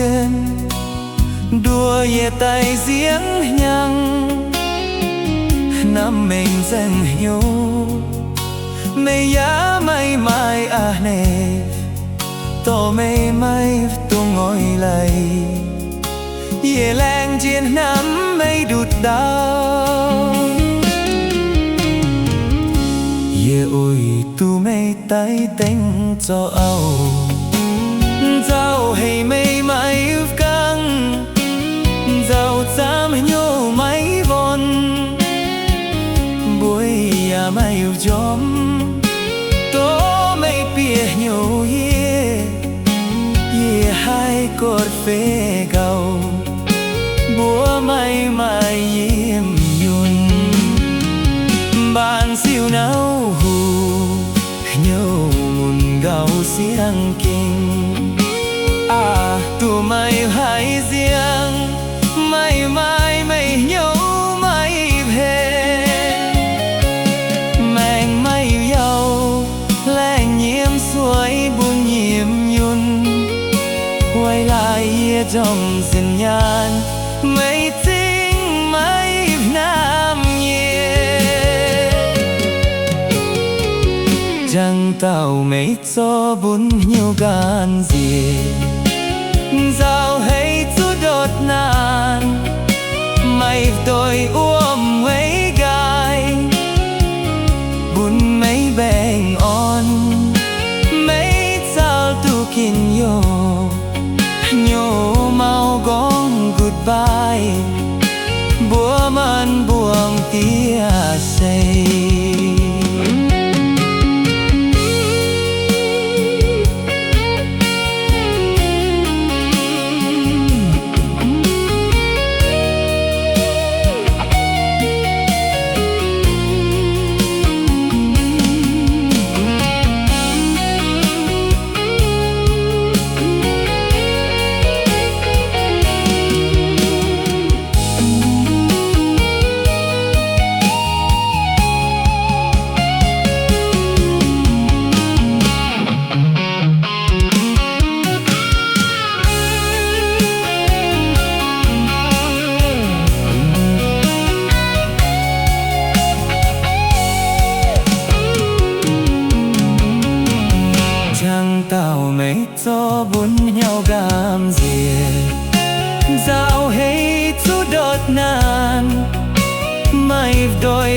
mienh, nduov yie daaih nziaamv hnyangx, hnamv meih nzengc hnyouv. Meih yaac maiv maaih a'hneiv, dorh meih maiv dungx oix leiz. Yie laengz jienv hnamv meih nduqc ndau. Yie oix duqv meih daaih dengv zorc auv, nzauh heix meih maiv gangh, nzauh zaamv hnyouv maiv worn, mbuox yaac maiv njormh, dorh meih bieqc hnyouv yie. Yie haih gotv feix gauh, mbuo maiv maaih yiemh yunh. Mv baac siou nauc huv, hnyouv mun gauh siang-ging. Aac, duqv meih haiz nziang, maiv maaih meih hnyouv maiv hec. Maengx maiv yauh, laengz nyiemv sueih bun yiemh yunh. Weic laaix yie njormh sin nyaanh, meih zingv maiv hnamv yie. Jangx dauh meih zorqv bun hnyouv gaanv nziex, nzauh heix zuqc ndortv naanc, maiv doix wuom-mueiz nqaai, bun meih mbaengx orn, meih caux duqv ginx yoh. Hnyouv mauv gorngv goodbye, mbuo maanc buangh diev sei. Jangx dauh meih zorqv bun hnyouv gaamv nziex, nzauh heix zuqc ndortv naanc, maiv doix